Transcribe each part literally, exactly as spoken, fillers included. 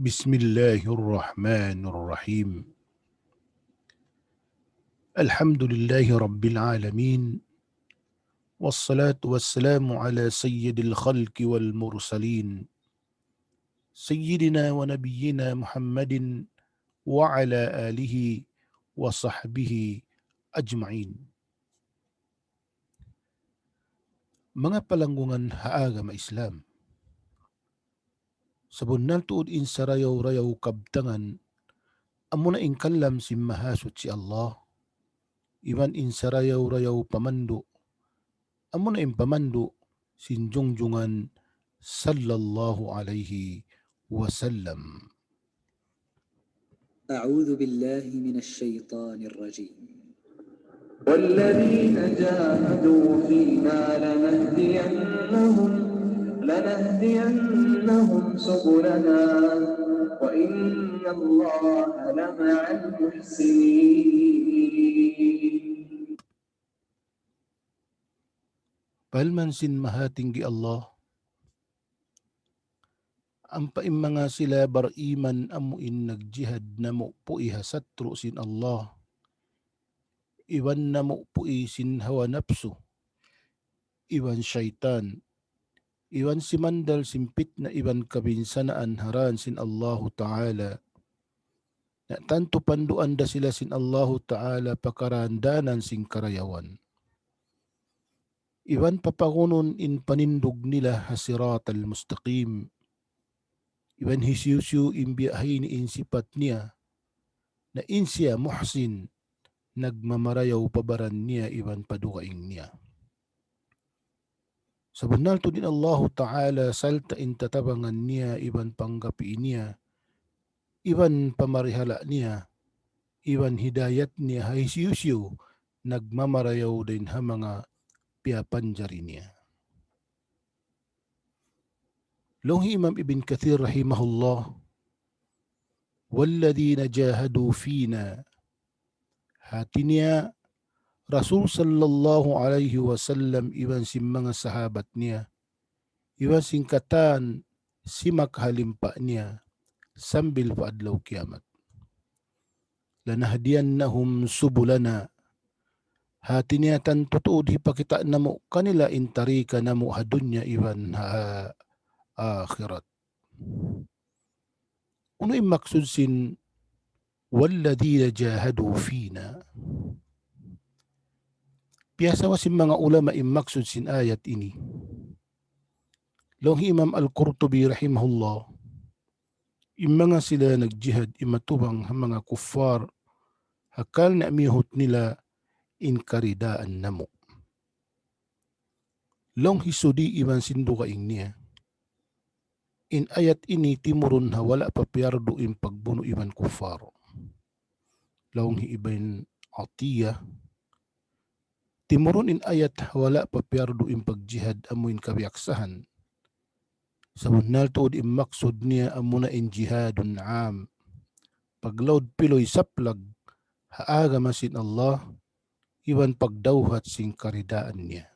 بسم الله الرحمن الرحيم. الحمد لله رب العالمين. والصلاة والسلام على سيد الخلق والمرسلين، سيدنا ونبينا محمد وعلى آله وصحبه أجمعين. Manga palanggungan ha agama Islam. Sabunnal tuud in sarayaw-rayaw kabtangan, amuna in kalam sin Mahasuchi Allah, iban in sarayaw-rayaw pamandu', amuna in pamandu' sin jungjungan sallallahu alayhi wasallam. أعوذ بالله من الشيطان الرجيم. والذين جاهدوا فينا لنهدينهم، لنهدينهم سبلنا، وإن الله لمع المحسنين. Parman sin Mahatinggi Allah, ampa in manga sila bariman amu in nagjihad namu' pu'i ha satru' sin Allah, iban namu' pu'i sin hawa napsu, iban saytan, iban simandal sin pitna iban kabinsanaan ha dān sin Allahu Ta'ala. Na tantu panduan da sila sin Allahu Ta'ala pa karāndānan sin karayawan. Iban papagunun in panindug nila ha siratal mustaqim. Iban hisiyu-siyu in biya' ha ini in sipat niya, na in siya muhsin, nagmamarayaw pa baran niya iban pa dugaing niya. Sabunnal tuud in Allahu Ta'ala sarta' in tatabangan niya iban panggapi niya, iban pamarihala' niya, iban hidayat niya ha hisiyu-siyu nagmamarayaw dayn ha manga piyapanjari niya. Laung hi Imam Ibn Kathir rahimahullah, والذين جاهدوا فينا. Hāti niya, Rasul sallallahu alayhi wasallam iban sin manga sahabat niya, iban sin katān simak ha limpa niya, sambil pa adlaw kiyamat. لنهدينهم سبلنا. Hāti niya tantu tuud hipakita' namu' kanila in tarika namu' ha dunya iban ha akhirat. Unu in maksud sin والذين جاهدوا فينا? Piyasawa sin manga ulama in maksud sin ayat ini. Laung hi Imam Al-Qurtubi rahimahullah, in manga sila nagjihad imatubang ha manga kuffar, ha karna' miyuhut nila in karidaan namu'. Laung hi Suddi iban sin dugaing niya, in ayat ini timurun ha wala' pa piyardu in pagbunu' iban kuffar. Laung hi Ibn Atiyah, timurun in ayat ha wala' pa piyardu in pagjihad amu in kabiyaksahan. Sabunnal tuud in maksud niya amuna in jihadun am. Paglaud piluy saplag ha agama sin Allah, iban pagdawhat sin karidaan niya.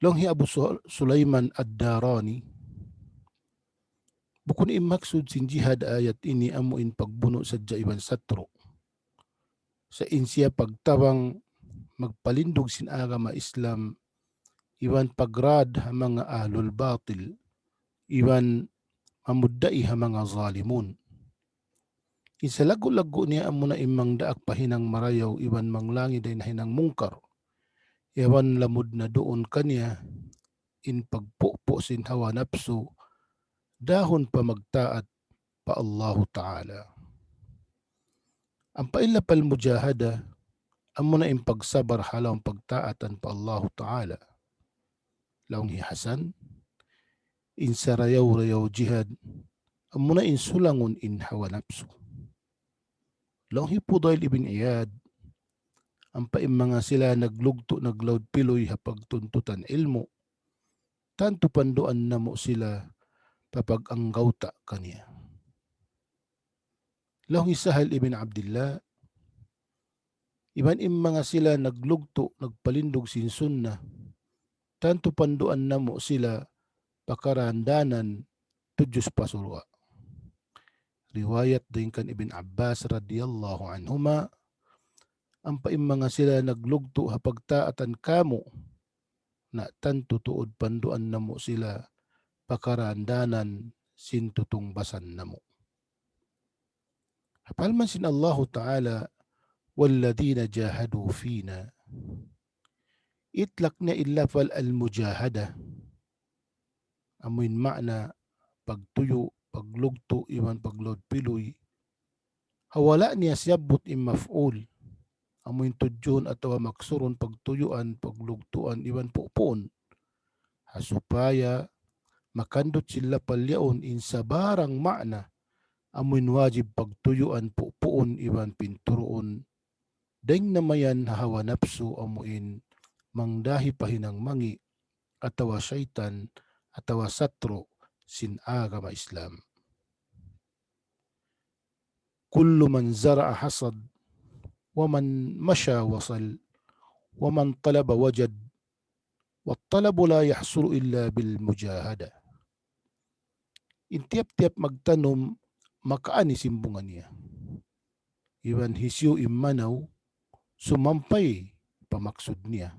Laung hi Abu Su-, Sulaiman Ad-Darani, bukun in maksud sin jihad ayat ini amu in pagbunu' sadja iban satru'. Sa' in siya pagtabang magpalindug sin agama Islam, iban pagrad ha manga ahlul batil, iban mamuddai ha manga zalimun. In salaggu'-laggu' niya amuna in mangdaak pa hinang marayaw iban manglangi dayn ha hinang mungkar. Iban lamud na duun kaniya in pagpupu' sin hawa napsu, dahun pa magtaat pa Allahu Ta'ala. Ampa in lapal mujahada, amuna in pagsabar ha lawm pagtaatan pa Allahu Ta'ala. Laung hi Hasan, in sarayaw-rayaw jihad, amuna in sulangun in hawa napsu. Laung hi Fudail ibn Iyad, ampa in manga sila naglugtu' naglaud piluy ha pagtuntutan ilmu', tantu panduan namu' sila pa pag-anggawta' kaniya. Laung hi Sahal ibn Abdillah, iban in manga sila naglugtu' nagpalindug sin sunnah, tantu panduan namu' sila pa karandanan tudju pa surga'. Riwayat dayn kan Ibn Abbas radiyallahu anhuma, ampa in manga sila naglugtu' ha pagtaatan kamu', na tantu tuud panduan namu' sila pa karandanan sin tutungbasan namu'. Hapal man sin Allahu Ta'ala, والذين جاهدوا فينا. Itlak niya in lafal al-mujahada. Amuin maana pagtuyu', paglugtu', iban paglaud piluy. Ha wala' niya siyabbut in maf'ul. Amuin tudjuhun atawa maksurun pagtuyuan, paglugtuan, iban pupuun. Ha supaya makandut sin lafal yaun in sabarang maana, amuin wajib pagtuyuan, pupuun, iban pinturuun. Dayn na mayan ha hawa napsu amuin mangdahi pa hinang mangi' atawa saytan atawa satru' sin agama Islam. كل من زرع حصد، ومن مشى وصل، ومن طلب وجد، والطلب لا يحصل إلا بالمجاهدة. In tiyap-tiyap magtanum, makaani sin bunga niya. Iban hisiyu in manaw, sumampay pa maksud niya.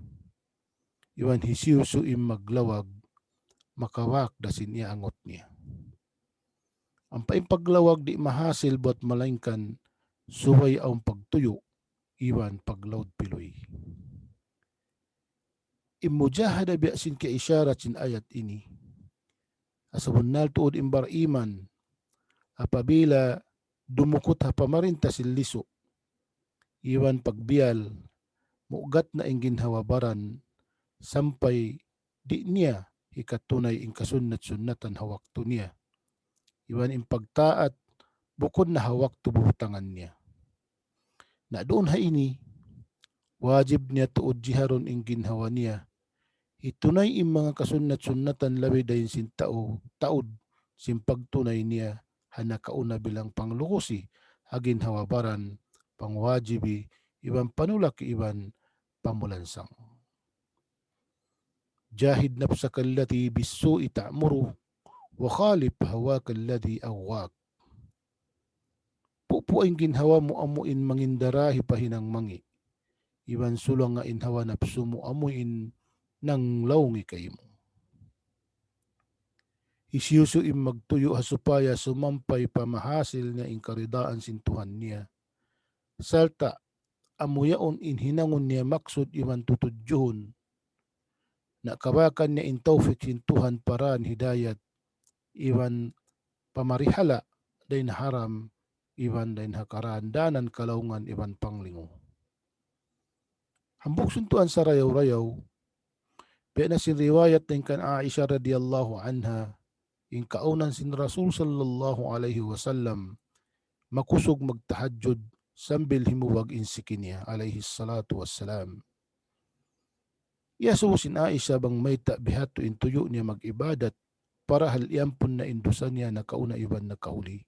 Iban hisiyu-siyu in maglawag, makawak da sin iyaangut niya. Ampa in paglawag di' mahasil buat malaingkan subay awn pagtuyu', iban paglaud piluy. In mujahada biya' sin kiyaisyarat sin ayat ini. Sabunnal tuud in bariman, apabila dumukut ha pamarinta sin lisu', iban pagbiyal, mu'gat na in ginhawa-baran, sampay di' niya hikatunay in kasunnat-sunnatan ha waktu niya. Iban in pagtaat, bukun na ha waktu bubutangan niya. Na duun ha ini, wajib niya tuud jiharun in ginhawa niya. Hitunay in manga kasunnat-sunnatan labi dayn sin tau, taud sin pagtunay niya ha nakauna bilang panglugusi ha ginhawa-baran, pangwajibi, iban panulak iban pamulansang. جاهد نفسك التي بالسوء تأمر وخالف هواك الذي أغواك. Pupu in ginhawa mu amu in mangindarahi pa hinang mangi'. Iban sulanga in hawa napsu mu amu in nanglaungi kaymu. Hisiyu-siyu in magtuyu' ha supaya sumampay pa mahasil niya in karidaan sin Tuhan niya. Sarta' amu yaun in hinangun niya maksud iban tutudjuhun. Na kabakan niya in tawfik sin Tuhan paraan hidayat, iban pamarihala dayn haram, iban dayn ha karandanan kalaungan iban panglingu. Hambuuk suntuan sarayaw-rayaw, biya' na sin riwayat dayn kan Aisha radiyallahu anha, in kaunan sin Rasul sallallahu alayhi wasallam, makusug magtahajjud sambil himubag in siki niya, alayhi salatu wassalam. Iyasubu sin Aisha bang mayta' bihadtu in tuyu' niya mag-ibadat, parahal iyampun na in dusa niya nakauna iban nakahuli.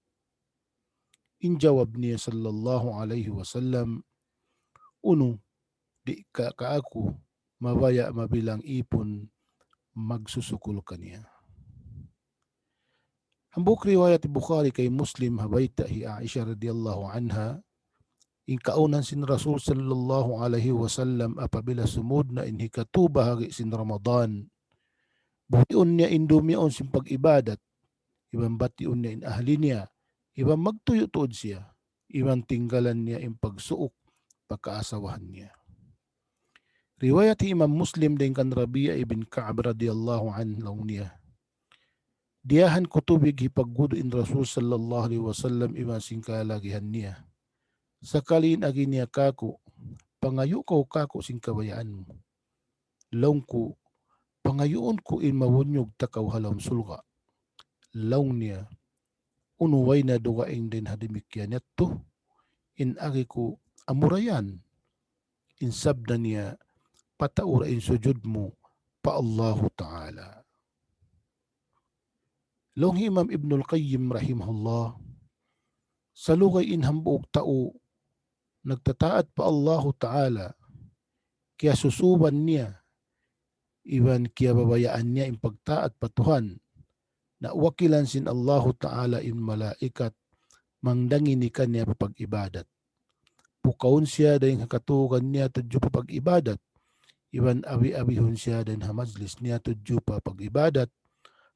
In jawab niya sallallahu alayhi wasallam, unu, di' ka, ka aku mabaya' mabilang ipun magsusukul kaniya. Hambuuk riwayat Bukhari kay Muslim ha bayta' hi Aisha radiyallahu anha, in kaunan sin Rasul sallallahu alayhi wasallam apabila sumud na in hikatu bahagi' sin Ramadan, butiun niya in dum yaun sin pag-ibadat, iban batiun niya in ahli niya, iban magtuyu' tuud siya, iban tinggalan niya in pagsuuk pa kaasawahan niya. Riwayat hi Imam Muslim dayn kan Rabi'ah ibn Ka'b radiyallahu anhu laung niya, diyahan ku tubig hipagwudu' in Rasul sallallahu alayhi wasallam iban sin kalagihan niya. Sakali in agi niya kāku', pangayu' kaw kāku' sin kabayaan mu. Laung ku, pangayuun ku in mabunyug ta kaw ha lawm surga'. Laung niya, unu way na dugaing dayn ha damikkiyan yadtu, in agi ku amura yan, in sabda niya, pataura in sujud mu pa Allahu Ta'ala. Laung hi Imam Ibnul Qayyim rahimahullah, salugay in hambuuk tau nagtataat pa Allahu Ta'ala, kiyasusuban niya, iban kiyababayaan niya in pagtaat pa Tuhan, Na wakilan sin Allahu Ta'ala in malaikat, mangdangi niya kaniya pa pag-ibadat. Pukawun siya dayn ha katugan niya tudju pa pag-ibadat. Iban abi-abihun siya dayn ha majlis niya tudju pa pag-ibadat.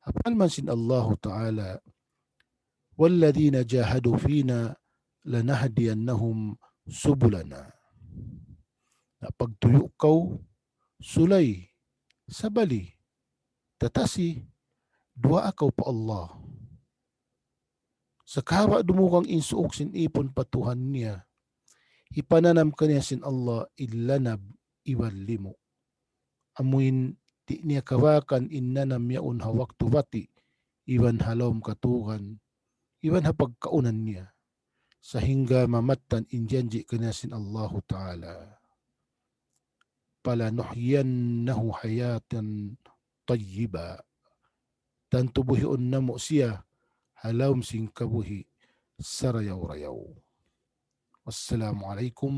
Hangkan parman sin Allahu Ta'ala, والذين جاهدوا فينا لنهدينهم سبلنا. Na pagtuyu' kaw, sulay, sabali, tatasi, duwaa kaw pa Allah. Sagawa' dumugang in suuk sin ipun pa Tuhan niya, hipananam kaniya sin Allah in lanab iban limu. Amuin di' niya kawakan in nanam yaun ha waktu bati', iban ha lawm katugan, iban ha pagkaunan niya. Sahingga mamattan in janji' kaniya sin Allahu Ta'ala. فلنحيينه حياة طيبة. Tantu buhiun namu' siya ha lawm sin kabuhi' sarayaw-rayaw. والسلام عليكم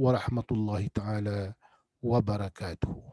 ورحمة الله تعالى وبركاته.